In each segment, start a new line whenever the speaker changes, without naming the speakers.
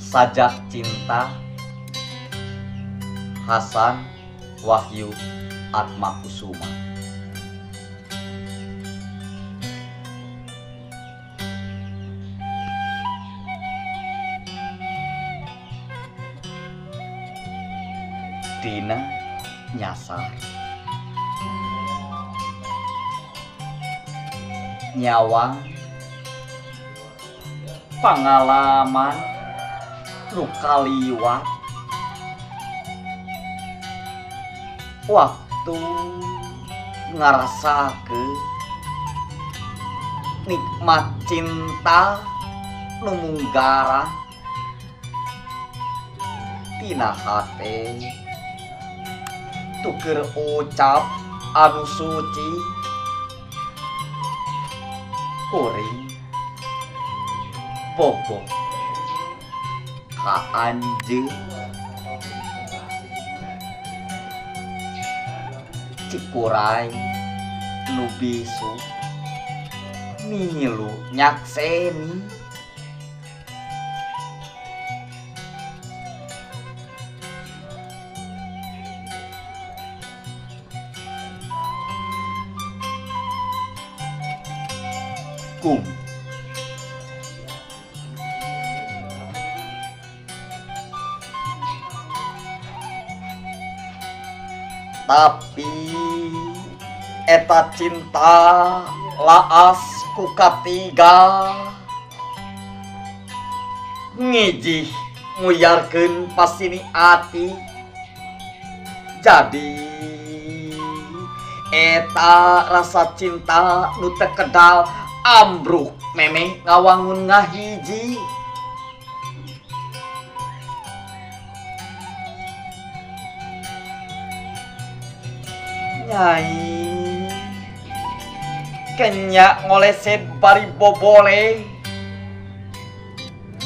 Sajak Cinta Hasan Wahyu Atmakusuma. Dina nyasar nyawang pangalaman nu kaliwat waktu ngarasakeun nikmat cinta nu munggara tina hate tuker ucap anu suci kuring bogoh ka anjeun cikuray nu bisu milu nyakseni kum tapi eta cinta laas ku katiga ngijih muyarkeun pasini ati jadi eta rasa cinta nu teu kedal ambruk memeh ngawangun ngahiji. Nyai kenyak ngoleset bari bobole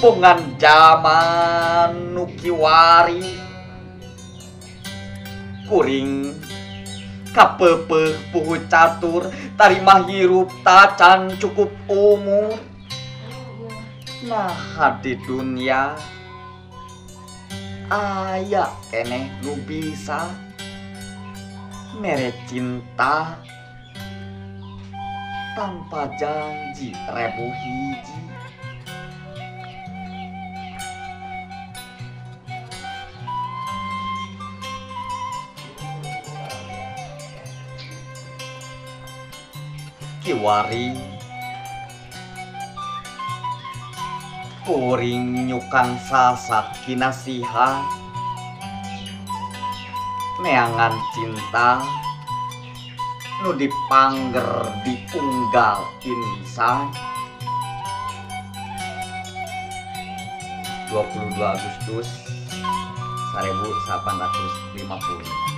bongan jaman nu kiwari kuring kapeupeuh puhu catur tarima hirup tacan cukup umur. Nah di dunia aya keneh nu bisa mere cinta tanpa janji rebu hiji. Kiwari kuring nyukang sasak kinasihan neangan cinta nu dipangger diunggal insan. 22 Agustus 1850.